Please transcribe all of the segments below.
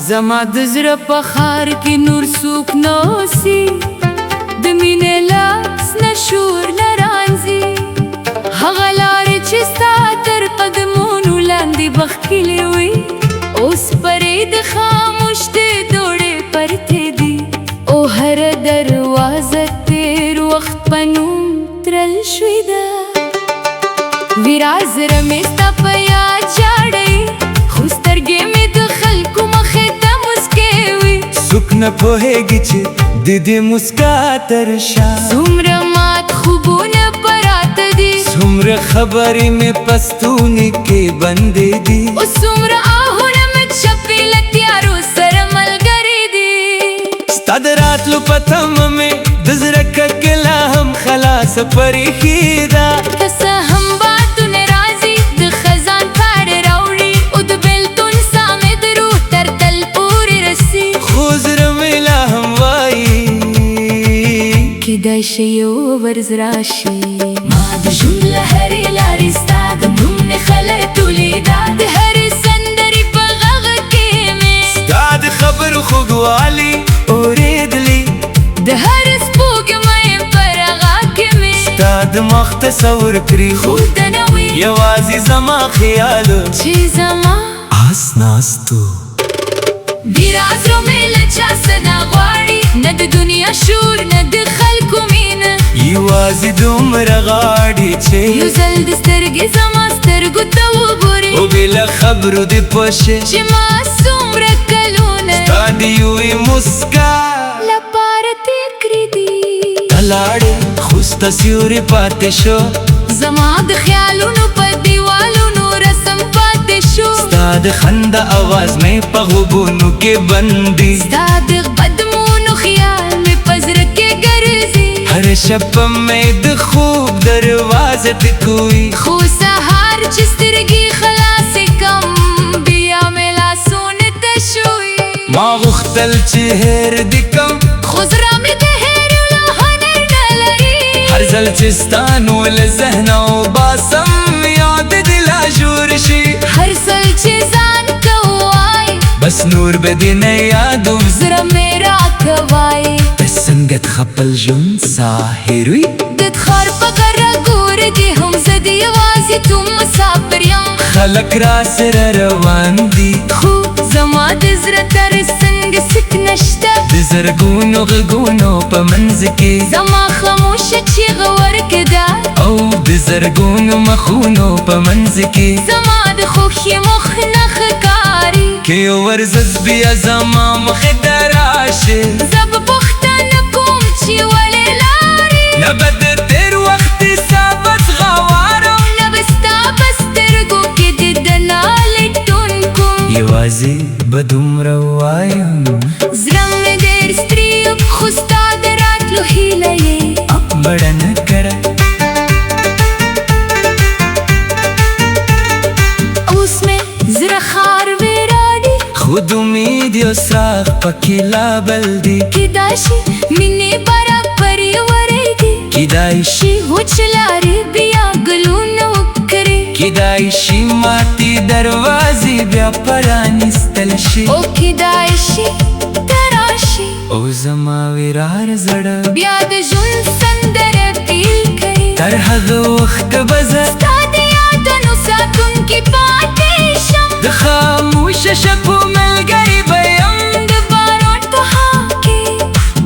زما د زړه په ښار کې نور څوک نه اوسي، د مینې لاس نه شور نه رانځي. هغه لارې چې ستا تر قدمونو لاندې بخکلې وي، اوس پرې د خاموش دې دوړې پرتې دي. او هره دروازه تیر وخت په نوم ترل شوې ده. ویرا زړه مې ستا په یاد ژاړي، خو سترګې مې د خلکو مخې ته مسکې وي. څوک نه پوهېږي چې د دې مسکا تر شا څومره مات خوبونه پراته دي، څومره خبرې مې په ستوني کې بندې دي، او څومره آهونه مې چپې له تیارو سره ملګري دي. ستا د راتلو په تمه مې د زړه ککله هم خلاصه پرېښې ده. که څه هم بادونه راځي، د خزان پاڼې راوړي، او د بېلتون ساه مې د روح تر تل پورې رسي، خو زړه مې لا هم وایي کېدای شي یو ورځ راشي. ما د ژوند له هرې لارې ستا د نوم نښه لټولې ده، د هرې سندرې په غږ کې مې ستا د خبرو خوږوالی اورېدلی، د هرې سپوږمۍ په رغا کې مې ستا د مخ تصور کړي، خو ته نه وې، یوازې زما خیال چې زما آس ناستو. ویرا زړه مې له چا څه نه غواړي، نه د دنیا شور، نه د خلکو مینه، یوازې دومره غواړي چې یو ځل د سترګې زما سترګو ته وګوري، او بې له خبرو دې پوه شي چې ما څومره کلونه ستا د یوې مسکا لپاره تېر کړي دي. ته لاړې خو ستا سیوری پاتې شو، زما د خیالونو په دیوالونو رسم پاتې شو، ستا د خندا اواز مې په غوږونو کې بندي، ستا د قدمونو خیال مې په زړه کې ګرځي، هر شپه مې د خوب دروازه ټکوي، خو سهار چې سترګې خلاصې کم، بیا مې لاسونه تشوي. ما غوښتل چې هېر دې کم، خو زړه مې د هېرولو هنر نه لري. هر ځل چې ستا نوم له ذهنه وباسم، یاد دې لا ژور شي، هر ځل چې ځان ته ووایم بس نور به دې نه یادوم، زړه مې راته وایي ته څنګه د خپل ژوند ساحر وي. د ښار په کره ګور دي هم زه د یوازیتوب مسافر یم، خلک راسره روان دي، خو زما د زړه تر څنګ څوک نشته، د زرګونو غږونو په منځ کې زما خاموشه چیغه ورکه ده، او د زرګونو مخونو په منځ کې زما د خوښې مخ نه ښکاري. که یو ورځ بیا زما مخې ته راشې، زه به پوښتنه کوم چې ولې لارې، نه به د تېر وخت حسابت غوارم، نه به ستا په سترګو کې د دنا لټون کوم، یوازې به دومره ووایم زړه مې ډېر ستړی، خو ستا د راتلو هیله یې مړه نه کړه. اوس مې زړه ښار ویراني، خو د امید یو څراغ پکې لا بل دی، کېدای شي مینې برابرې ورېږي، کېدای شي شي وچ لارې بیا ګلونه وکري، کېدای شي ماتې دروازې بیا پرانیستل شي، او کېدای شي ته راشي او زما ویرار زړه بیا د ژوند سندره پیل کړي. تر هغه وخته به زه ستا د یادونو ساتونکي پاتې شم، د خاموشه شپو ملګری به یم، د باران په ها کې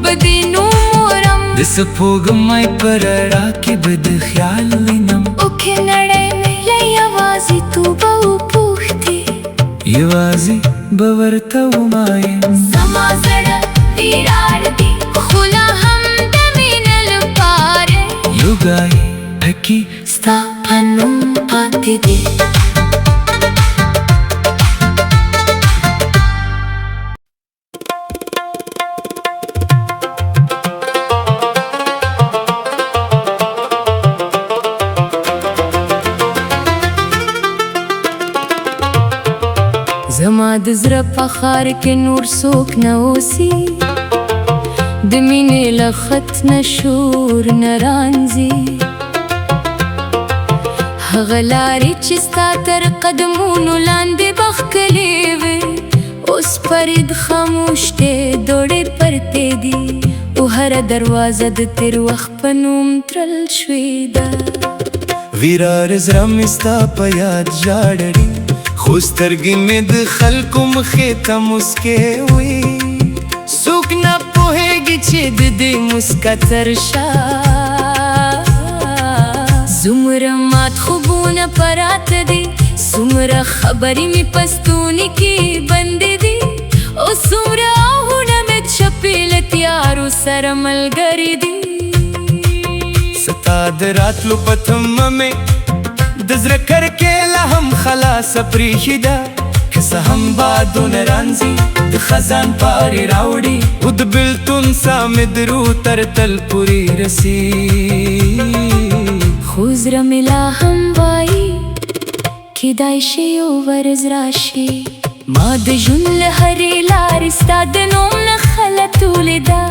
به دې نوم اورم، د سپوږمۍ په رڼا کې به د خیال وینم، او که نړۍ مې له یوازیتوبه وپوښتي، یوازې به ورته ووایم زما زړه ویرار دی، خو لا هم د مینې لپاره یوګای ټکي ستا په نوم پاتې دی. زما د زړه په ښار کې نور څوک نه اوسي، د مینې له خط نه شور نه رانځي. هغه لارې چې ستا تر قدمونو لاندې بخکلې وې، اوس فرید خاموش دی، دوړې پرتې دي، او هره دروازه د تېر وخت په نوم تړل شوې ده. ویرار زړه مې ستا په یاد ژاړي، خو سترګې مې د خلکو مخې ته موسکې وي. څوک نه پوهېږي چې د دې موسکا تر شا څومره مات خوبونه پراته دي، څومره خبرې مې په ستوني کې بندې دي، او څومره آهونه مې چپې له تیارو سره ملګري دي. ستا د راتلو په تمه مې د زړه کړکۍ لا هم خلاصه پرېښې ده. که څه هم بادونه راځي، د خزان پاڼې راوړي، او د بېلتون ساه مې د روح تر تل پورې رسي. خو زړه مې لا هم وایي، کېدای شي یو ورځ راشي. ما د ژوند له هرې لارې ستا د نوم نښه لټولې ده،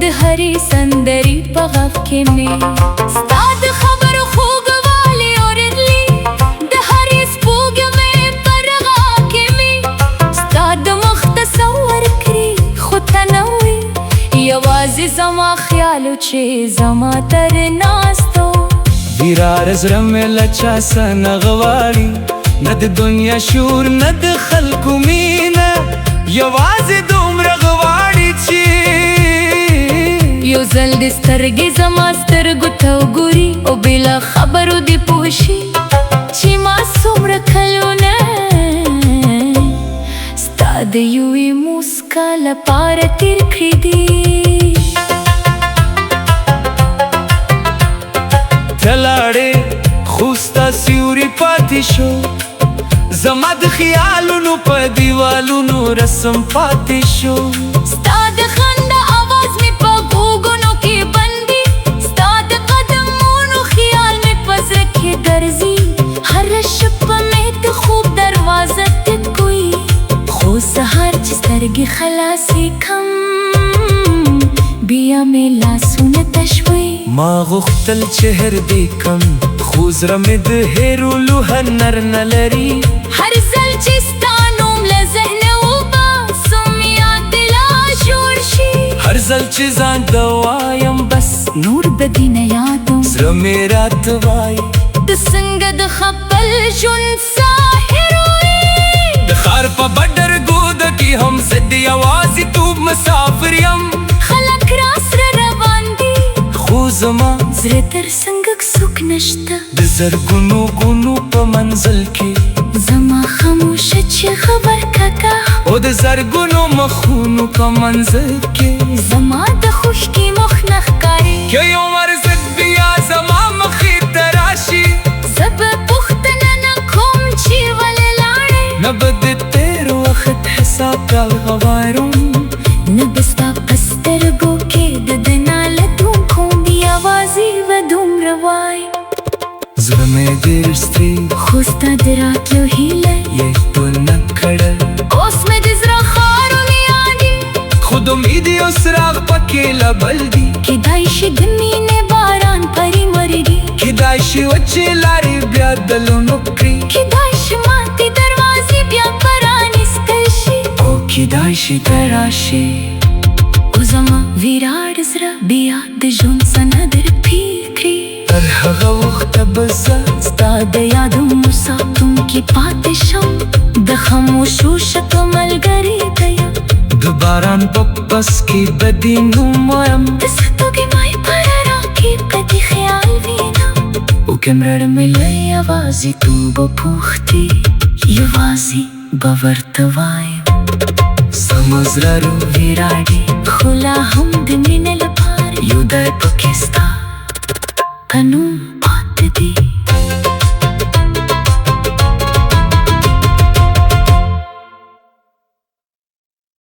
د هرې سندرې په غږ کې مې ستا د خبرو خوږوالی اورېدلی، د هرې سپوږمۍ په رڼا کې مې ستا د مخ تصور کړی، خو ته نه وې، یوازې زما خیال و چې زما تر ناست و. ویرار زړه مې له چا څه نه غواړي، نه د دنیا شور، نه د خلکو مینه، یوازې دومره غواړي چې یو ځل دې سترګې زما سترګو ته وګوري، او بې له خبرو دې پوه شي چې ما څومره کلونه ستا د یوې موسکا لپاره تېر کړي دي. ته لاړې، خو ستا سیوری پاتې شو، زما د خیالونو په دیوالونو رسم پاتې شو. ستا د خندا اواز مې په غوږونو کې بندي، ستا د قدمونو خیال مې په زړه کې ګرځي، هره شپه مې د خوب دروازه ټکوي، خو سهار چې سترګې خلاصې کړم، بیا مې لاسونه تش وي. ما غوښتل چې هېر دې کړم، خو زړه مې د هېرولو هنر نه لري. هر ځل چې ستا نوم له ذهنه وباسم، یاد دې لا ژور شي. هر ځل چې ځان ته وایم بس، نور به دې نه یادوم، زړه مې راته وایي، ته څنګه د خپل ژوند ساه هېروې؟ د ښار په بډر ګود کې هم زه د یوازیتوب مسافر یم. خلک راسره روان دي، خو زما زړه تر څنګ څوک نشته. د زرګونو غږونو په منزل کې زما خاموشه چیغه ورکه ده، او د زرګونو مخونو په منزل کې زما د خوښکې مخ نه ښکاري. که یو ورځ بیا زما مخې ته راشي، زه به پوښتنه نه کوم چې ولې لاړې، نه به د تېر وخت حساب راغواړم، نه به ستا په سترګو کې د ده نه لټون کوم، یوازې به دومره وایم، زړه مې ډېر ستړی، خو ستا د راتلو هیله یې ونه کړه. اوس مې د زړه ښارونه یاد دي، خو د امید یو څراغ پکې لا بل دی. کېدای شي د مینې باران پرې ورېږي، کېدای شي وچې لارې بیا دلونو کړي، کېدای شي ماتې دروازې بیا پرانیستل شي، او کېدای شي ته راشې. او زما ویراړ زړه بیا د ژوند سندر پیل کړي. تر هغه وخته به زه ستا د یادونو ساتونکی پاتې شم، د خاموشو شپو ملګری به یم، د باران په پس کې به دې نوم وایم، د سپوږمۍ په رڼا کې به دې خیال وینم، او که مړ مې له یوازیتوبه پوښتي، یوازې به ورته وایم، زما زړه ویراړې، خو لا هم د مینې له